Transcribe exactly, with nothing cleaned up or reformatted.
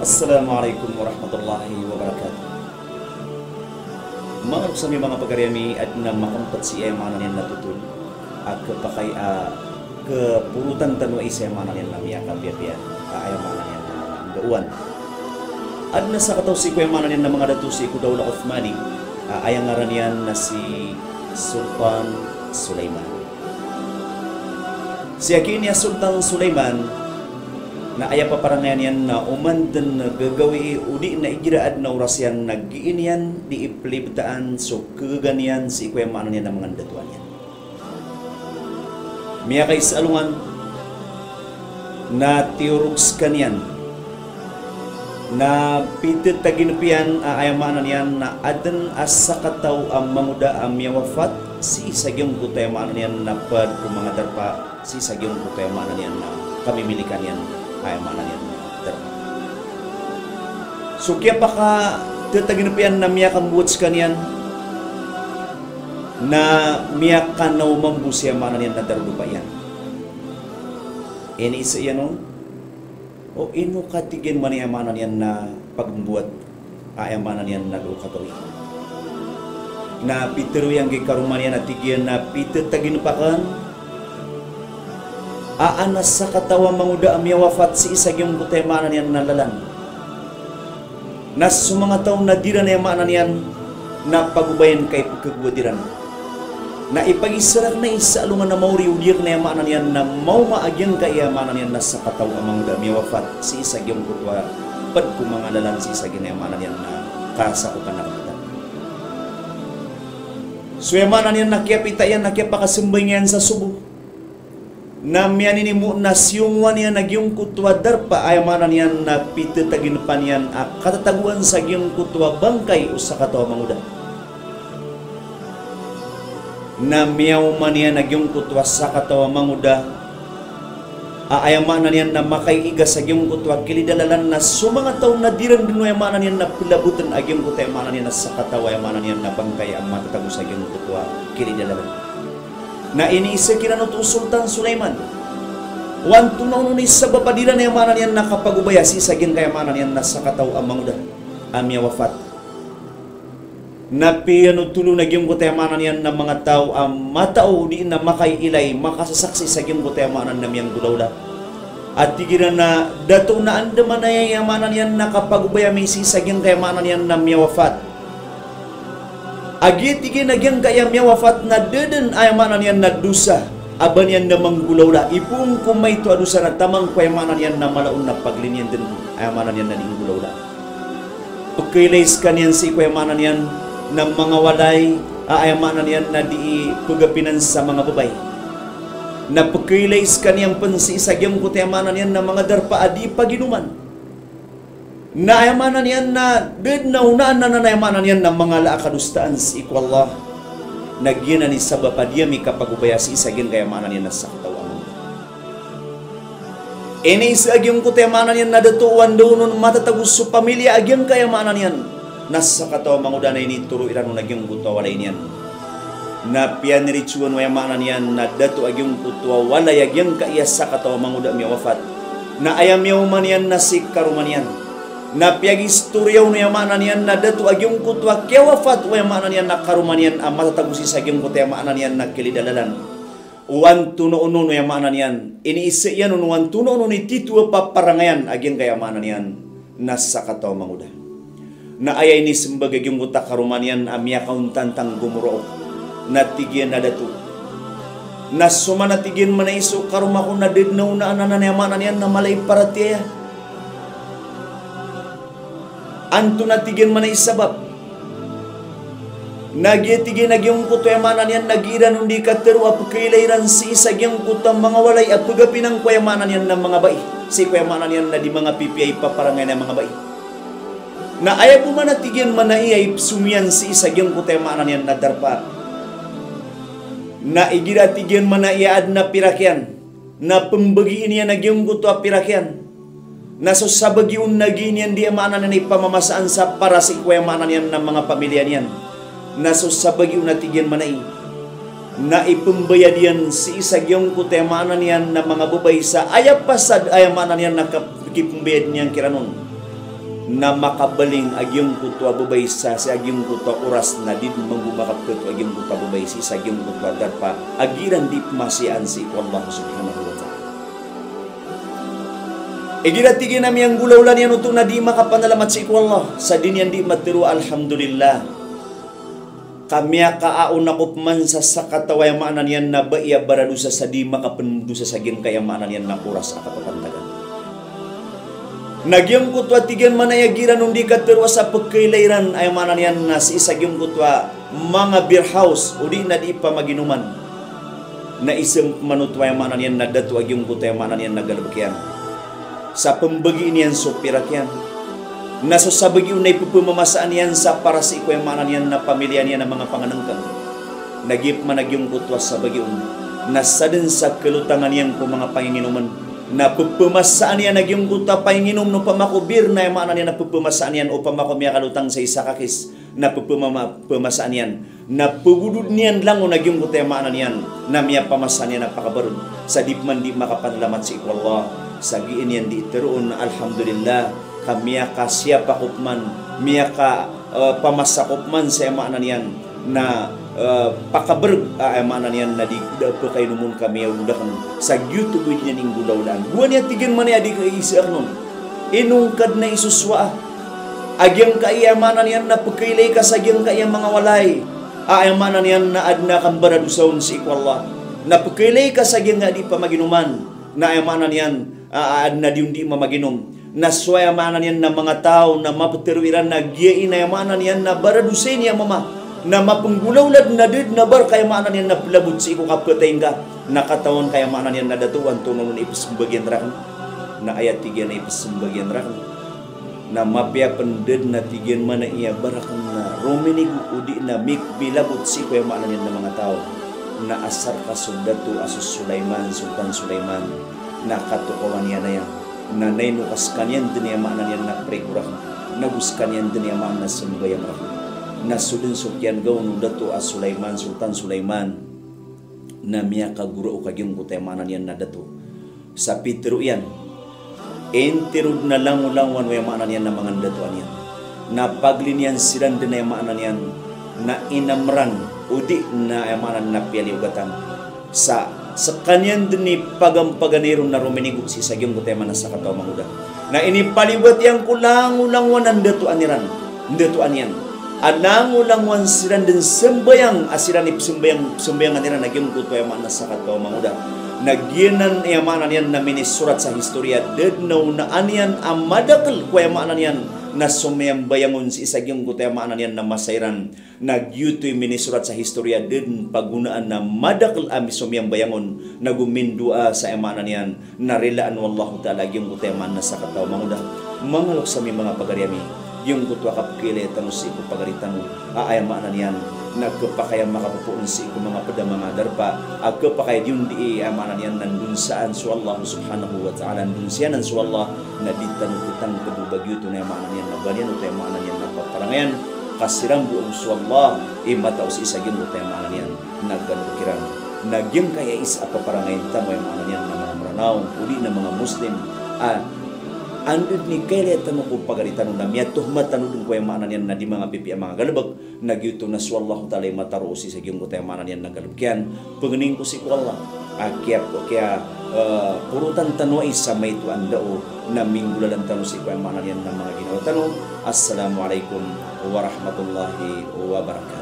Assalamu alaikum warahmatullahi wabarakatuh. Manga loks ami, manga pagari ami, adn a makmpt sii, aya maana niyan na totol a kepakay, a keporotan tano a isa, aya maana niyan na miyakapiyapiya, a aya maana niyan na manga ndaowan. Adn a sakataw sii ko, aya maana niyan na manga dato sii ko Dawla Othmani, a aya ngaran iyan na si Sultan Sulaiman. Sii aki niyan a Sultan Sulaiman, na aya paparangayan iyan na oman dn gagawii odi na igira adn a oras iyan na gii niyan dii plibtaan so kagaga niyan sii ko, aya maana niyan na manga ndatoan iyan. Miyakaisa alongan na tiyorog skaniyan na pitetaginep iyan a aya maana niyan na adn a sakataw a mangoda a miyawafat sii sa giyangkoto, aya maana niyan na pd ko manga darpa, sii sa giyangkoto, aya maana niyan na kamimilikan iyan, aya maana niyan na darpa. So kiyapakatetaginep iyan na miyakambowat skaniyan na miyakanaw mambo sii, aya maana niyan na darodopa iyan. Iniisa iyan on, o ino ka, tig iyan, man, aya maana niyan na pagmbowat a aya maana niyan na doo kagawii? Na pitharo iyan gii karoma niyan a tig iyan a pitetaginep akn a adn a sakataw a mangoda a miyawafat sii sa giyangkoto, aya maana niyan na lalan. Na so manga taw na di ran, aya maana niyan, na pagobayan ka ipkhagowad iran. Na ipagisa rakn a isa alongan a maori odi akn, aya maana niyan, na maoma a giyangkai, aya maana niyan, na sakataw a mangoda a miyawafat sii sa giyangkoto a pd ko manga lalan sii sa giya, aya maana niyan, na kasakopan a kapatad. So, aya maana niyan, na kiyapita iyan, na kiyapakasambayang iyan sa sobo. Na miyaninimo na siyongowan iyan a giyangkoto a darpa, aya maana niyan, na pitetaginepan iyan a katatagoan sa giyangkoto a bangkay o sakataw a mangoda. Na miyaoma niyan a giyangkoto a sakataw a mangoda a aya maana niyan na makaiiga sa giyangkoto a kilid a lalan, na so manga taw na di ran dn, aya maana niyan, na pelabotn a giyangkoto, aya maana niyan, na sakataw, aya maana niyan, na bangkay a matatago sa giyangkoto a kilid a lalan. Na iniisa kiran oto o Sultan Sulaiman o antonaa onon i sabap a di ran, aya maana niyan, na kapagobaya sii sa giyangkai, aya maana niyan, na sakataw a mangoda a miyawafat. Na piyanothol on a giyangkoto, aya maana niyan, na manga taw a matao, odi na makaiilay, makasasaksi sa giyangkoto, aya maana niyan, na miyanggolawla. A tig iran a dato, na andamanaya, aya maana niyan, na kapagobaya mi sii sa giyangkai, aya maana niyan, na miyawafat. A giya, tig iyan, a giyangkai a miyawafat na da dn, aya maana niyan, na dosa a ba niyan da manggolawla. Ipoon ko maito a dosa na taman ko, aya maana niyan, na mala on na pagliniyan dn, aya maana niyan, na di nggolawla. Pkhailay skaniyan sii ko, aya maana niyan, na manga walay a aya maana niyan na dii pgapinan sa manga babay. Na pkhailay skaniyan pn sii sa giyangkoto, aya maana niyan, na manga darpa a dii paginoman. Na aya maana niyan na da dn a onaan anan, aya maana niyan, na mangala a kadosaan sii ko Allah. Na giyanan i sabap a di ami kapagobaya sii sa giyangkai, aya maana niyan, na sakataw a mangoda. Iniisa a giyangkoto, aya maana niyan, na dato, o anda onon matatago so pamilya a giyangkai, aya maana niyan, na sakataw a mangoda, na initoro iran on a giyangkoto a walay niyan. Na piyaniritsowan o, aya maana niyan, na dato, a giyangkoto a walay a giyangkai a sakataw a mangoda a miyawafat. Na aya miyaoma niyan na si karoma niyan. Na piyagistoriya on o, aya maana niyan, na dato, a giyangkoto a kiyawafat o, aya maana niyan, na karoma niyan a matatago sii sa giyangkoto, aya maana niyan, na kilid a lalan. O antonaa onon, aya maana niyan, iniisa iyan on o antonaa onon i titho a paparangayan a giyangkai, aya maana niyan, na sakataw a mangoda. Na aya inismbag a giyangkoto a karoma niyan a miyakaontantang gomorook, na tig iyan a dato, na so man a, tig iyan, manay so karoma ko na da dn a onaan anan, aya maana niyan, na mala i paratiyaya. Antonaa, tig iyan, manay sabap? Na giya, tig iyan, a giyangkoto, aya maana niyan, na giiran on dii katharo a pkhailay iran sii sa giyangkoto a manga walay a pgapinan ko, aya maana niyan, na manga bai. Sii ko, aya maana niyan, na di manga pipiya i paparangayan a manga bai. Na aya bo man a, tig iyan, manay a ipsomi iyan sii sa giyangkoto, aya maana niyan, na darpa, na igira, tig iyan, manay a adn a pirak iyan, na pmbagiin iyan a giyangkoto a pirak iyan. Na so sabagi on na gii niyan dii, aya maana niyan, ipamamasaan sa para sii ko, aya maana niyan, na manga pamilya niyan. Na so sabagi on a, tig iyan, manay, na ipmbayad iyan sii sa giyangkoto, aya maana niyan, na manga babay sa aya pasad, aya maana niyan, na kap-, kipmbayad niyan kiran on. na makabaling a giyangkoto a babay sa, sa giyangkoto a oras na di dn mambo makapkhato a giyangkoto a babay sii sa giyangkoto a darpa a giran di pmasiyaan sii ko Allah subhanahu wa ta'ala. Igira tig iyan a miyanggolawla niyan oto na di makapanalamat sii ko Allah, sa di niyan di matharo a alhamdulillah. Ka miyakaaon ako pman sa sakataw a aya maana niyan na ba iya baradosa sa di makapndosa sa giyangkai a aya maana niyan na oras a kapapantagan. Na giyangkoto a tig iyan man a aya giran on di katharo a sa pkhailay ran a aya maana niyan na sii sa giyangkoto a manga beer house, odi na di pamaginoman. Na isa pman oto a aya maana niyan na dato a giyangkoto a aya maana niyan na galbk iyan. Sa pmbagi niyan so pirak iyan. Na so sabagi on na ipphamamasaan iyan sa para sii ko aya maana niyan na pamilya niyan a manga pangnngkn. Na giya pman a giyangkoto a sabagi on na sadn sa khalotangan iyan ko manga panginginomn. Na pphamasaan iyan a giyangkoto a panginginom, opama ko beer na aya maana niyan na pphamasaan iyan, opama ko miyakalotang sa isa ka case na pphamama-, pphamasaan iyan. Na pgodod niyan langon a giyangkoto a aya maana niyan na miyapamasa niyan a pakabarg. Sa di pman di makapanalamat sii ko Allah. Sa giya niyan di tharoon a alhamdulillah, ka miyakasiyapa ko pman, miyaka, eh, pamasa ko pman sa aya maana niyan na, eh, pakabarg a aya maana niyan na di da pkhainomon ka miyaolog akn. Sa giyoto bo i di niyan inggolawlaan. Gowani a tig iyan man a aya di ka isa akn on. Ino ngka dn a isosowa a giyangkai a aya maana niyan na pkhailay ka sa giyangkai a manga walay a aya maana niyan na adn a kambaradosa on sii ko Allah. Na pkhailay ka sa giyangkai a di pamaginoman. Na aya maana niyan a, a, adn a di on di mamaginom. Na so aya maana niyan na manga taw na maptharo iran a giya i na aya maana niyan na baradosa ini a mama. Na mapnggolawla dn a da dn a bar ka aya maana niyan na plabot sii ko kapatay ngka. Na katawan ka aya maana niyan na dato, antonaa on i pzmbag iyan rakn. Na aya tig iyan a ipzmbag iyan rakn na mapiya pn da dn a tig iyan man a aya bar akn na rominigo odi na mikpilabot sii ko aya maana niyan na manga taw. Na asar ka so dato a so Sulaiman, Sultan Sulaiman, na katokawan iyan aya. Na ino ka skaniyan dn aya maana niyan na priko rakn, nago skaniyan dn aya maana na sambayang rakn. Na so dn so kiyanggaw o dato a Sulaiman, Sultan Sulaiman, na miyakagoraok a giyangkoto a aya maana niyan na dato. Sa pitharo iyan, intiro dn a langolangowan o aya maana niyan na manga ndatoan iyan. Na pagli niyan siran dn a aya maana niyan na inamran, odi na aya maana niyan na piyaliogatan. Sa skaniyan dn i pagampaganay ron na rominigo sii sa giyangkoto a aya maana sakataw a mangoda. Na inipaliyogat iyan ko langolangowan a ndatoan iran, ndatoan iyan. A langolangowan siran dn sambayang a siran i pzambayang, pzambayangan iran a giyangkoto a aya maana sakataw a mangoda. Na giyanan aya maana niyan na minisorat sa historia, da dn a onaan iyan a madakl ko aya maana niyan na somiyambayang on sii sa giyangkoto a aya maana niyan na masa iran. Na giyoto i minisorat sa historia, da dn pagonaan a madakl a mi-, somiyambayang on, nago mindoa sa aya maana niyan na rilaan o Allahu Ta'ala a giyangkoto a aya maana sakataw a mangoda. Manga loks ami, manga pagari ami, giyangkoto a kapkhailaya tano sii ko pagari tano a aya maana niyan na khapakay a makapopoon sii ko manga pd a manga darpa a khapakay a di on di, aya maana niyan na ndonsaan so Allah Subhanahu wa Ta'ala, ndonsiyanan so Allah, na di tano ptangkd o ba giyoto na aya maana niyan na ba niyan oto aya maana niyan na paparangayan, ka siran bo ago so Allah i matao sii sa giyangkoto a aya maana niyan na galbk iran. Na giyangkaya isa a paparangayan tano aya maana niyan na manga Mranaw, odi na manga Muslim, a anda dn i kailaya tano ko pagari tano na miyatohmat tano dn ko aya maana niyan na di manga pipiya a manga galbk, na giyoto na so Allahu Ta'ala i mataroo sii sa giyangkoto a aya maana niyan na galbk iyan. Pangnin ko sii ko Allah a kiya, kiya, eh, porotan tano ai sa maito a ndao na minggolalan tano sii ko aya maana niyan na manga ginawa tano. Assalamu alaikum warahmatullahi wabarakatuh.